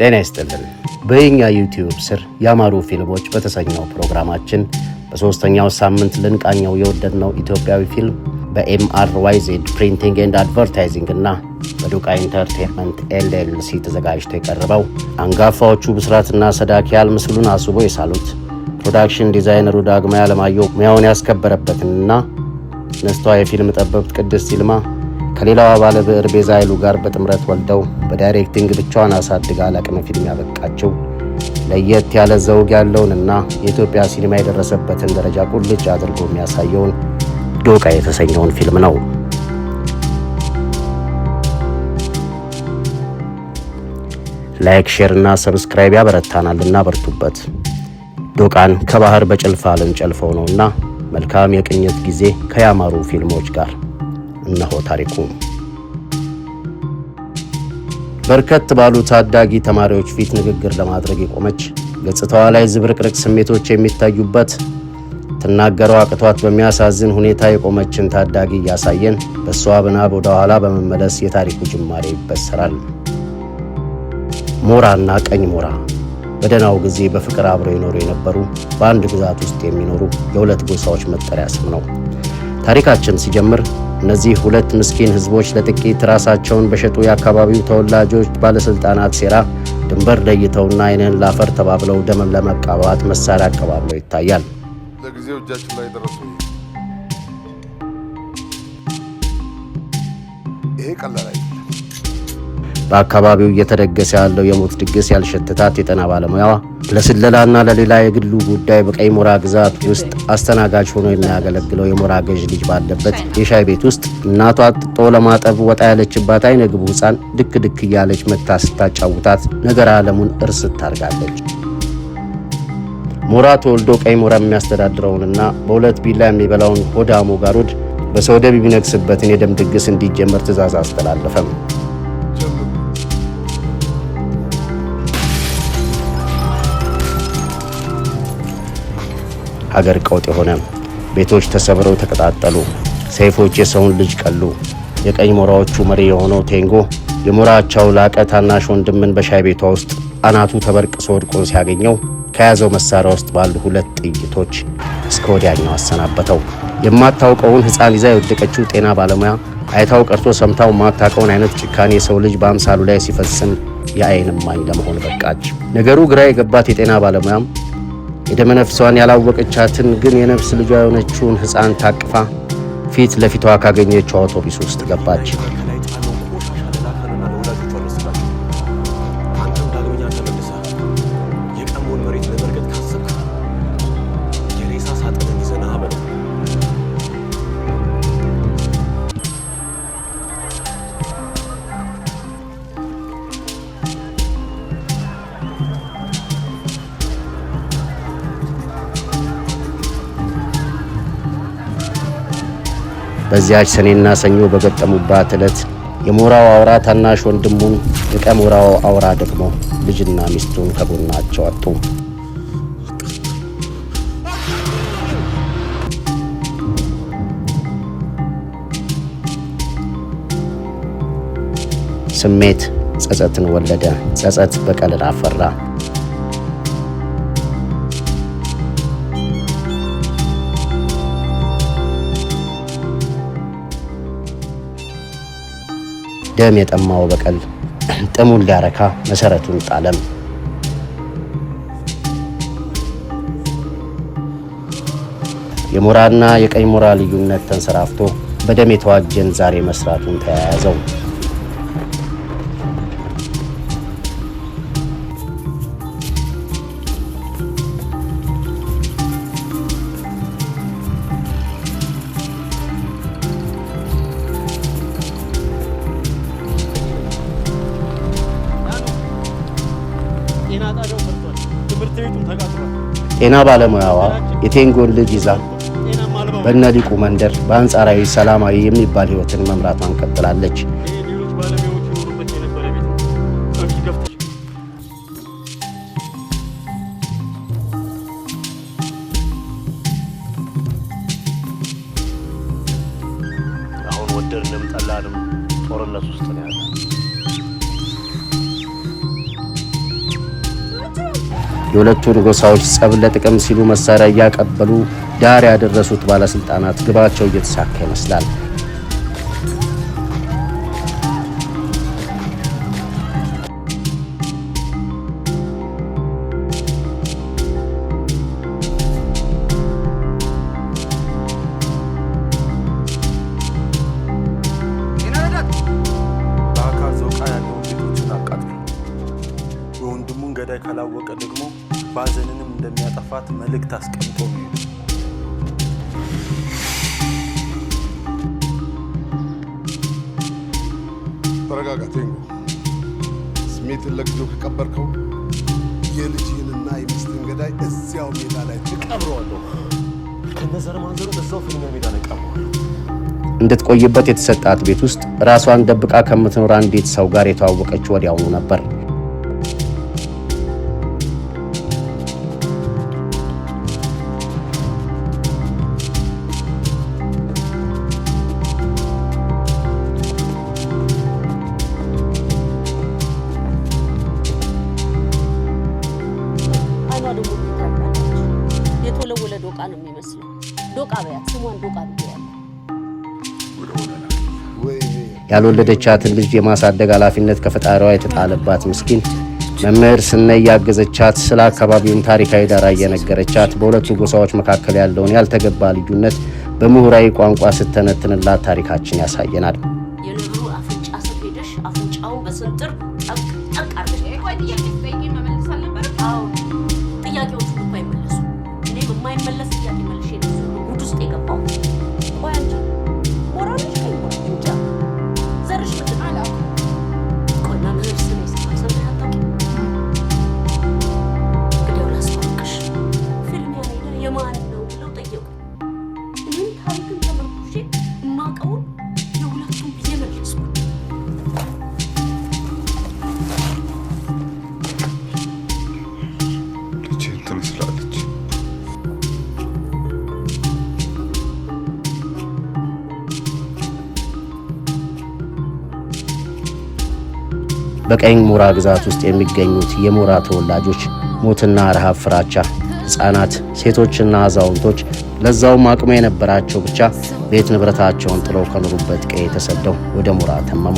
ጤና ይስጥልን። በየኛ ዩቲዩብ ስር ያማሩ ፊልሞች በተሰኘው ፕሮግራማችን በሦስተኛው ሳምንት ልንቃኘው የወደድነው ኢትዮጵያዊ ፊልም በ MRYZ Printing and Advertising እና በዶቃ Entertainment LLC ተዘጋጅቶ የቀረበው፣ አንጋፋዎቹ ብስራትና ሰዳኪያል ምስሉን አስውቦ የሳሉት፣ production designer ኡ ዳግማዊ አለማየሁ ሙያውን ያስከበረበትንና ነስቷ የፊልም ጠበብት ቅድስት ይልማ ከሌላዋ ባለ ብዕር ቤዛ ኃይሉ ጋር በጥምረት ወልደው በ directing ብቻዋን አሳድጋ ለአቅመ ፊልም ያበቃችው፣ ለየት ያለ ዘውግ ያለውንና የኢትዮጵያ ሲኒማ የደረሰበትን ደረጃ ቁልጭ አድርጎ የሚያሳየውን ዶቃ የተሰኘውን ፊልም ነው። Like፣ share እና subscribe ያበረታናልና በርቱበት። ዶቃን ከባህር በጭልፋ ልንጨልፈው ነውና መልካም የቅኝት ጊዜ ከያማሩ ፊልሞች ጋር። እነሆ ታሪኩ። በርከት ባሉ ታዳጊ ተማሪዎች ፊት ንግግር ለማድረግ የቆመች፣ ገጽታዋ ላይ ዝብርቅርቅ ስሜቶች የሚታዩበት፣ ትናገረው አቅቷት በሚያሳዝን ሁኔታ የቆመችን ታዳጊ እያሳየን በእሷ ምናብ ወደ ኋላ በመመለስ የታሪኩ ጅማሬ ይበሰራል። ሞራና ቀኝ ሞራ በደህናው ጊዜ በፍቅር አብረው ይኖሩ የነበሩ፣ በአንድ ግዛት ውስጥ የሚኖሩ የሁለት ጎሳዎች መጠሪያ ስም ነው። ታሪካችን ሲጀምር እነዚህ ሁለት ምስኪን ሕዝቦች ለጥቂት ራሳቸውን በሸጡ የአካባቢው ተወላጆች ባለሥልጣናት ሴራ ድንበር ለይተውና ዓይንህን ላፈር ተባብለው ደምን ለመቃባት መሳሪያ አቀባብለው ይታያል። ለጊዜው እጃችን ላይ የደረሰው ይሄ ቀላል አይደለም። በአካባቢው እየተደገሰ ያለው የሞት ድግስ ያልሸተታት የጤና ባለሙያዋ ለስለላና ለሌላ የግሉ ጉዳይ በቀይ ሞራ ግዛት ውስጥ አስተናጋጅ ሆኖ የሚያገለግለው የሞራ ገዥ ልጅ ባለበት የሻይ ቤት ውስጥ እናቷ ጥጦ ለማጠብ ወጣ ያለችባት አይነ ግቡ ሕፃን ድክ ድክ እያለች መታ ስታጫውታት ነገር ዓለሙን እርስት ታርጋለች። ሞራ ተወልዶ ቀይ ሞራ የሚያስተዳድረውንና በሁለት ቢላ የሚበላውን ሆዳሙ ጋሩድ በሰው ደም የሚነግስበትን የደም ድግስ እንዲጀመር ትእዛዝ አስተላለፈም። ጀምሩ። ሀገር ቀውጥ የሆነ፣ ቤቶች ተሰብረው ተቀጣጠሉ። ሰይፎች የሰውን ልጅ ቀሉ። የቀኝ ሞራዎቹ መሪ የሆነው ቴንጎ የሞራቻው ላቀ ታናሽ ወንድምን በሻይ ቤቷ ውስጥ አናቱ ተበርቅሶ ወድቆ ሲያገኘው ከያዘው መሳሪያ ውስጥ ባሉ ሁለት ጥይቶች እስከ ወዲያኛው አሰናበተው። የማታውቀውን ሕፃን ይዛ የወደቀችው ጤና ባለሙያ አይታው ቀርቶ ሰምታው የማታውቀውን አይነት ጭካኔ የሰው ልጅ በአምሳሉ ላይ ሲፈጽም የአይን እማኝ ለመሆን በቃች። ነገሩ ግራ የገባት የጤና ባለሙያም የደመነፍሷን ያላወቀቻትን ግን የነፍስ ልጇ የሆነችውን ሕፃን ታቅፋ ፊት ለፊቷ ካገኘችው አውቶቡስ ውስጥ ገባች። ከላይ ጫነው ቆሻሻ ለላካንና ለወዳጆቹ አልወሰዳቸው። አንተም ዳግመኛ ተመልሰህ የቀሞን መሬት ለመርገጥ ካሰብክ የሬሳ ሳጥንን ይዘህ ና በለው። በዚያች ሰኔና ሰኞ በገጠሙባት ዕለት የሞራው አውራ ታናሽ ወንድሙን፣ የቀሞራው አውራ ደግሞ ልጅና ሚስቱን ከጎናቸው አጡ። ስሜት ጸጸትን ወለደ። ጸጸት በቀልን አፈራ። ደም የጠማው በቀል ጥሙን ሊያረካ መሰረቱን ጣለም። የሞራና የቀኝ ሞራ ልዩነት ተንሰራፍቶ በደም የተዋጀን ዛሬ መስራቱን ተያያዘው። ጤና ጣቢያው ፈርሷል። ትምህርት ቤቱም ተቃጥሏል። ጤና ባለሙያዋ የቴንጎን ልጅ ይዛ ጤናም አልባ በነ ሊቁ መንደር በአንጻራዊ ሰላማዊ የሚባል ሕይወትን መምራቷን ቀጥላለች። ይሄ ሌሎች ባለሙያዎች ይኖሩበት የነበረ ቤት ነው። እንኪ ገፍተሽ አሁን ወደድንም ጠላንም ጦርነት ውስጥ ነው ያለ። የሁለቱን ጎሳዎች ጸብ ለጥቅም ሲሉ መሳሪያ እያቀበሉ ዳር ያደረሱት ባለስልጣናት ግባቸው እየተሳካ ይመስላል። በአካል ዞቃ ያለውን ቤቶችን አቃጥሎ የወንድሙን ገዳይ ካላወቀ ደግሞ ባዘንንም እንደሚያጠፋት መልእክት አስቀምጦ ነው የሄደው። ተረጋጋ ቴንጎ። ስሜትን ለጊዜው ከቀበርከው የልጅህንና የሚስትህን ገዳይ እዚያው ሜዳ ላይ ትቀብረዋለሁ። ከነዘር ማንዘሩ እዛው ፍልሚያ ሜዳ ላይ ቀብረዋለሁ። እንድትቆይበት የተሰጣት ቤት ውስጥ ራሷን ደብቃ ከምትኖር አንዲት ሰው ጋር የተዋወቀች ወዲያውኑ ነበር። አይኗ ደግሞ ታውቃለች። የተወለወለ ዶቃ ነው የሚመስለው። ዶቃ በያት፣ ስሟን ዶቃ ብያለሁ። ወይኔ። ያልወለደቻትን ልጅ የማሳደግ ኃላፊነት ከፈጣሪዋ የተጣለባት ምስኪን መምህር ስናይ ያገዘቻት፣ ስለ አካባቢውም ታሪካዊ ዳራ እየነገረቻት፣ በሁለቱ ጎሳዎች መካከል ያለውን ያልተገባ ልዩነት በምሁራዊ ቋንቋ ስተነትንላት ታሪካችን ያሳየናል። የነብሩ አፍንጫ ስር ሄደሽ አፍንጫውን በስንጥር ጠቅ ጠቅ አድርገሽ። ቆይ፣ ጥያቄ ስጠይቂ መመለስ አልነበረም? አዎ፣ ጥያቄዎቹ እኮ አይመለሱ። እኔም የማይመለስ ጥያቄ መልሼ ነው እዚህ ሁሉ ጉድ ውስጥ የገባሁት። ቆይ አንቺ ሞራልሽ ቀይ ሞራ እንጃ ዘርሽ ምንድን ነው? አላውቅም። ቆይ፣ መምህር ስሜ ሲባል ሰምተሽ አታውቂም? እንግዲያው ላስተዋውቅሽ። ፍልሚያ ሜዳ የማን ነው ብለው ጠየቁ። እኔም ታሪክን ተመርኩሼ የማውቀውን የሁለቱም ብዬ መለስኩ። ልጅህን ትመስላለች። በቀኝ ሞራ ግዛት ውስጥ የሚገኙት የሞራ ተወላጆች ሞትና ረሃብ ፍራቻ፣ ሕፃናት፣ ሴቶችና አዛውንቶች ለዛውም አቅሙ የነበራቸው ብቻ ቤት ንብረታቸውን ጥለው ከኖሩበት ቀዬ ተሰደው ወደ ሞራ ተመሙ።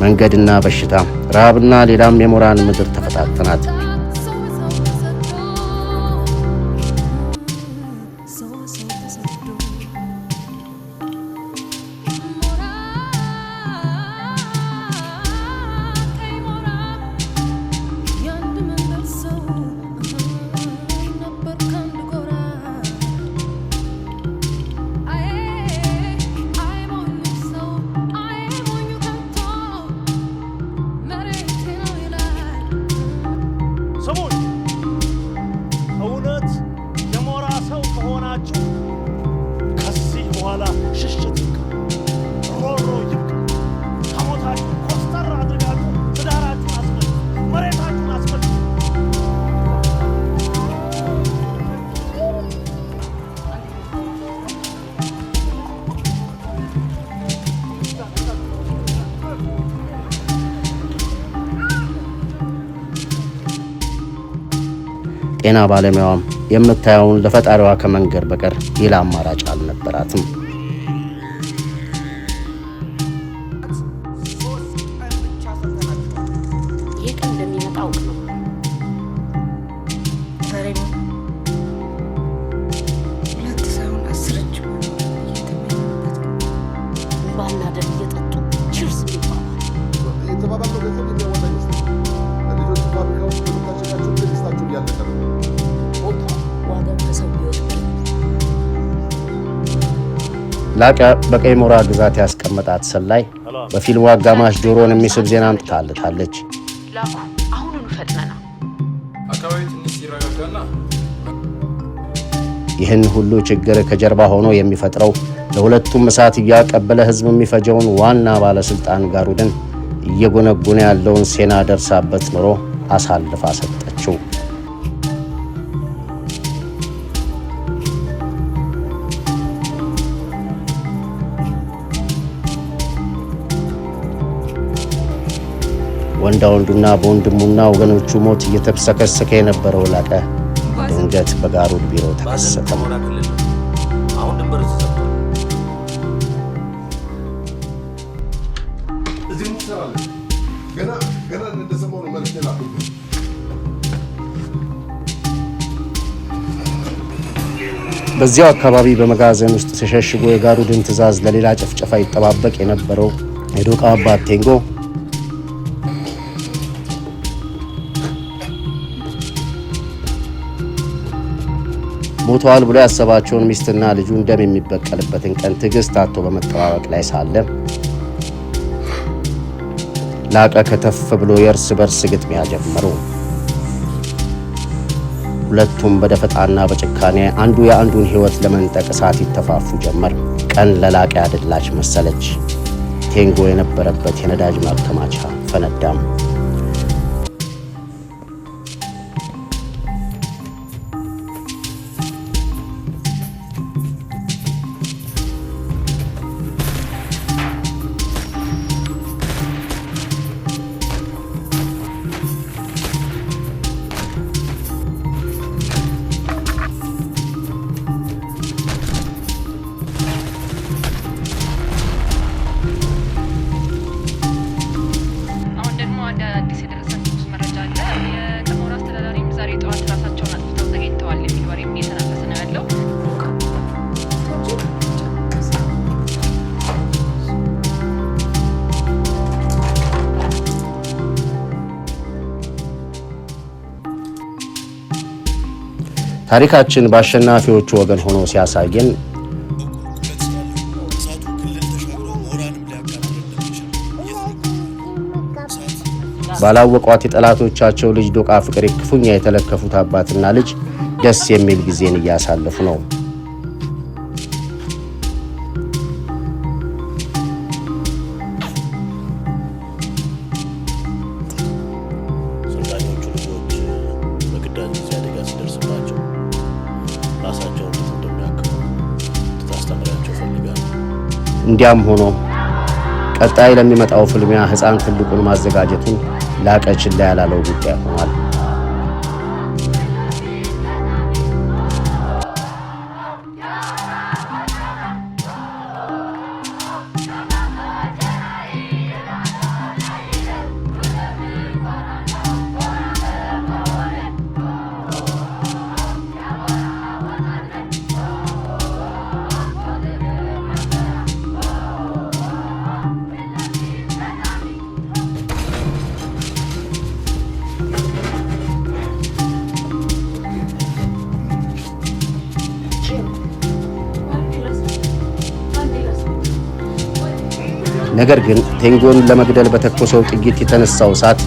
መንገድና በሽታ፣ ረሃብና ሌላም የሞራን ምድር ተፈታተናት። ስሙኝ፣ እውነት የሞራ ሰው ከሆናችሁ ከዚህ በኋላ ሽሽት ይብቃ፣ ሮሮ ይብቃ። ከሞታችሁ ኮስተር አድርጋችሁ ትዳራችሁን አስመልሱ፣ መሬታችሁን አስመልሱ። ጤና ባለሙያዋም የምታየውን ለፈጣሪዋ ከመንገር በቀር ሌላ አማራጭ አልነበራትም። 3 ቀን ብቻ ሰጥተናችኋል። ይሄ ቀን እንደሚመጣ አውቅ ነው። ዛሬም ሁለት ሳይሆን 10 እጅ እየተመኘበት። እንባና ደም እየጠጡ cheers የሚባባል። የተባባልነው ገንዘብ የሚያዋጣ ይመስለኛል። ልጆቹ ፋብሪካ ውስጥ በመታሸጋቸው ትዕግስታቸው እያለቀ ነው። ዋጋው ከሰው ሕይወት በላይ። ላቀ በቀይ ሞራ ግዛት ያስቀመጣት ሰላይ በፊልሙ አጋማሽ ጆሮን የሚስብ ዜና አምጥታለታለች። ላኩ። አሁኑኑ ፈጥነና። አካባቢ ትንሽ ሲረጋጋና ይህን ሁሉ ችግር ከጀርባ ሆኖ የሚፈጥረው፣ ለሁለቱም እሳት እያቀበለ ህዝብ የሚፈጀውን ዋና ባለስልጣን ጋሩድን እየጎነጎነ ያለውን ሴና ደርሳበት ኖሮ አሳልፋ ሰጠችው። ወንዳ ወንዱና በወንድሙና ወገኖቹ ሞት እየተብሰከሰከ የነበረው ላቀ ድንገት በጋሩድ ቢሮ ተከሰተም። ቀሞራ ክልል ነው። አሁን ድንበሩ ተዘግቷል። እዚህ ምን ትሰራለህ? ገና ገና እንደሰማሁ ነው መልዕክት የላኩብህ። በዚያው አካባቢ በመጋዘን ውስጥ ተሸሽጎ የጋሩድን ትዕዛዝ ለሌላ ጭፍጨፋ ይጠባበቅ የነበረው የዶቃ አባት ቴንጎ ሞተዋል ብሎ ያሰባቸውን ሚስትና ልጁን ደም የሚበቀልበትን ቀን ትዕግስት አጥቶ በመጠባበቅ ላይ ሳለ ላቀ ከተፍ ብሎ የእርስ በርስ ግጥሚያ ጀመሩ። ሁለቱም በደፈጣና በጭካኔ አንዱ የአንዱን ሕይወት ለመንጠቅ እሳት ይተፋፉ ጀመር። ቀን ለላቀ ያደላች መሰለች። ቴንጎ የነበረበት የነዳጅ ማከማቻ ፈነዳም። አሁን ደግሞ አንድ አዲስ የደረሰን ትኩስ መረጃ አለ። የቀሞራ አስተዳዳሪም ዛሬ ጠዋት ራሳቸውን አጥፍተው ተገኝተዋል የሚል ወሬም እየተናፈሰ ነው ያለው። ታሪካችን በአሸናፊዎቹ ወገን ሆኖ ሲያሳየን ባላወቋት የጠላቶቻቸው ልጅ ዶቃ ፍቅር ክፉኛ የተለከፉት አባትና ልጅ ደስ የሚል ጊዜን እያሳለፉ ነው። ሰልጣኞቹ ልጆች በግዳጅ ጊዜ አደጋ ሲደርስባቸው ራሳቸውን እንዴት እንደሚያክሙ እንድታስተምሪያቸው እፈልጋለሁ። እንዲያም ሆኖ ቀጣይ ለሚመጣው ፍልሚያ ሕፃን ትልቁን ማዘጋጀቱን ላቀ ችላ ያላለው ጉዳይ ሆኗል። ነገር ግን ቴንጎን ለመግደል በተኮሰው ጥይት የተነሳው እሳት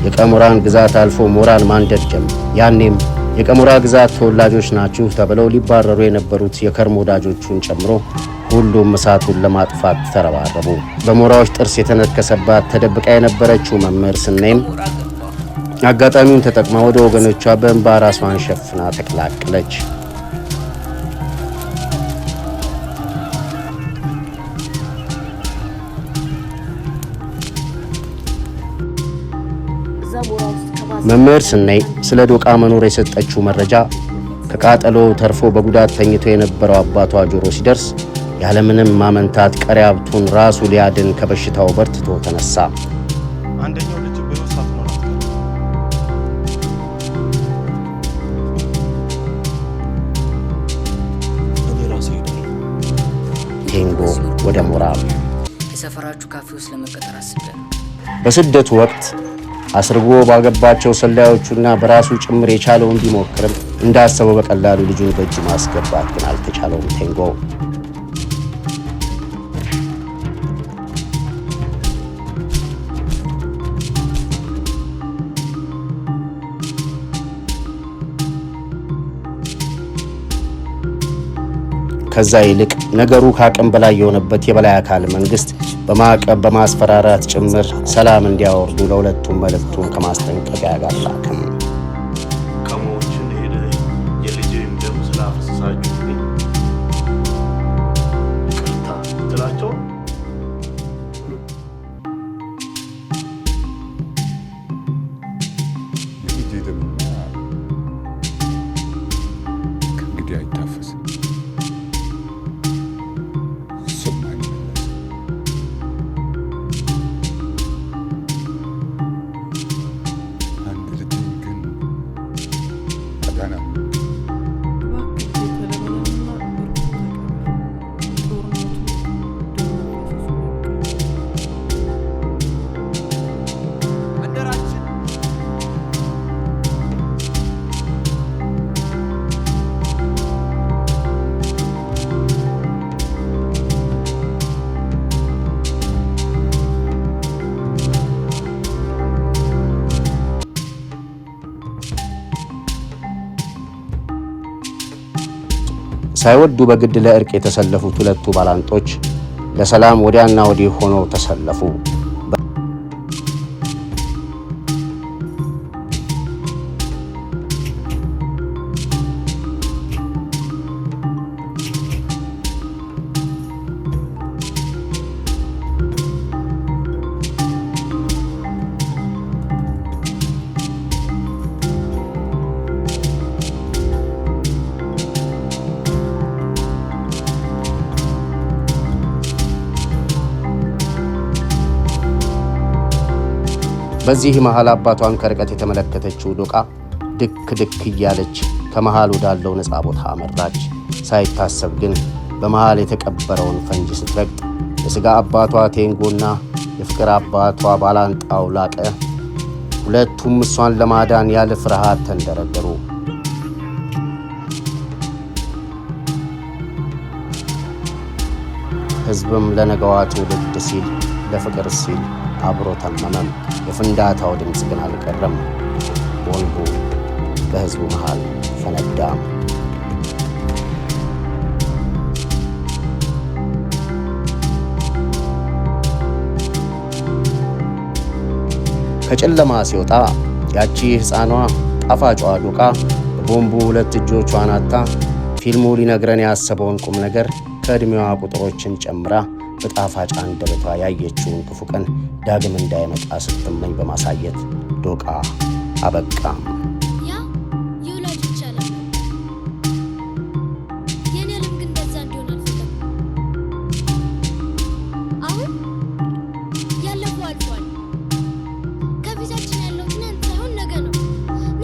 የቀሞራን ግዛት አልፎ ሞራን ማንደድ ጀመር። ያኔም የቀሞራ ግዛት ተወላጆች ናችሁ ተብለው ሊባረሩ የነበሩት የከርሞ ወዳጆቹን ጨምሮ ሁሉም እሳቱን ለማጥፋት ተረባረቡ። በሞራዎች ጥርስ የተነከሰባት ተደብቃ የነበረችው መምህር ስናይም አጋጣሚውን ተጠቅማ ወደ ወገኖቿ በእንባ ራሷን ሸፍና ተቀላቀለች። እዛ ሞራ ውስጥ ከባዘን መምህር ስናይ ስለ ዶቃ መኖር የሰጠችው መረጃ ከቃጠሎ ተርፎ በጉዳት ተኝቶ የነበረው አባቷ ጆሮ ሲደርስ ያለምንም ማመንታት ቀሪ ሀብቱን ራሱ ሊያድን ከበሽታው በርትቶ ተነሳ። አንደኛው ልጅ በሕይወት ሳትኖር አትቀርም። እኔ ራሴ እሄዳለሁ። ቴንጎ ወደ ሞራ። የሰፈራችሁ ካፌ ውስጥ ለመቀጠር አስቤያለሁ። በስደቱ ወቅት አስርጎ ባገባቸው ሰላዮቹና በራሱ ጭምር የቻለውን ቢሞክርም እንዳሰበው በቀላሉ ልጁን በእጁ ማስገባት ግን አልተቻለውም። ቴንጎ ከዛ ይልቅ ነገሩ ከአቅም በላይ የሆነበት የበላይ አካል መንግስት በማዕቀብ በማስፈራራት ጭምር ሰላም እንዲያወርዱ ለሁለቱም መልእክቱን ከማስጠንቀቂያ ጋር ላከም። ቀሞዎችን ሄደህ የልጄን ደም ስላፈሰሳችሁብኝ ይቅርታ ትላቸው። ሳይወዱ በግድ ለእርቅ የተሰለፉት ሁለቱ ባላንጦች ለሰላም ወዲያና ወዲህ ሆነው ተሰለፉ። በዚህ መሃል አባቷን ከርቀት የተመለከተችው ዶቃ ድክ ድክ እያለች ከመሃል ወዳለው ነፃ ቦታ አመራች። ሳይታሰብ ግን በመሃል የተቀበረውን ፈንጂ ስትረግጥ የሥጋ አባቷ ቴንጎና የፍቅር አባቷ ባላንጣው ላቀ ሁለቱም እሷን ለማዳን ያለ ፍርሃት ተንደረደሩ። ሕዝብም ለነገዋ ትውልድ ሲል፣ ለፍቅር ሲል አብሮ ተመመም። የፍንዳታው ድምፅ ግን አልቀረም። ቦንቡ በሕዝቡ መሃል ፈነዳ። ከጨለማ ሲወጣ ያቺ ሕፃኗ ጣፋጯ ዶቃ በቦምቡ ሁለት እጆቿን አጥታ ፊልሙ ሊነግረን ያሰበውን ቁም ነገር ከዕድሜዋ ቁጥሮችን ጨምራ በጣፋጭ አንደበቷ ያየችውን ክፉ ቀን ዳግም እንዳይመጣ ስትመኝ በማሳየት ዶቃ አበቃም። ያ የወላጆች ዓለም ነበር። የኔ ዓለም ግን እንደዛ እንዲሆን አልፈለኩም። አሁን ያለፈው አልፏል። ከፊታችን ያለው ትናንት ሳይሆን ነገ ነው።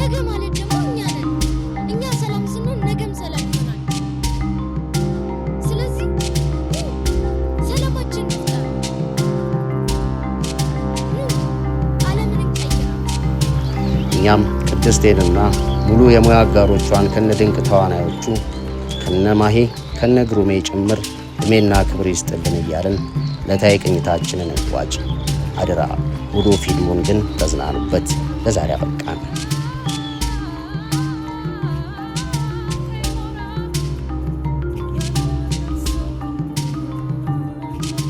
ነገ ማለት ደግሞ እኛ ነን። እኛ ሰላም ስንሆን ነገም ሰላም ይሆናል። ስለዚህ ኑ ሰላማችን እንፍጠር። ኑ ዓለምን እንቀይራት። እኛም ቅድስቴንና ሙሉ የሙያ አጋሮቿን ከነ ድንቅ ተዋናዮቹ፣ ከነ ማሄ፣ ከነ ግሩሜ ጭምር ዕድሜና ክብር ይስጥልን እያልን ዕለታዊ ቅኝታችንን እንቋጭ። አደራ ሙሉ ፊልሙን ግን ተዝናኑበት። ለዛሬ አበቃን።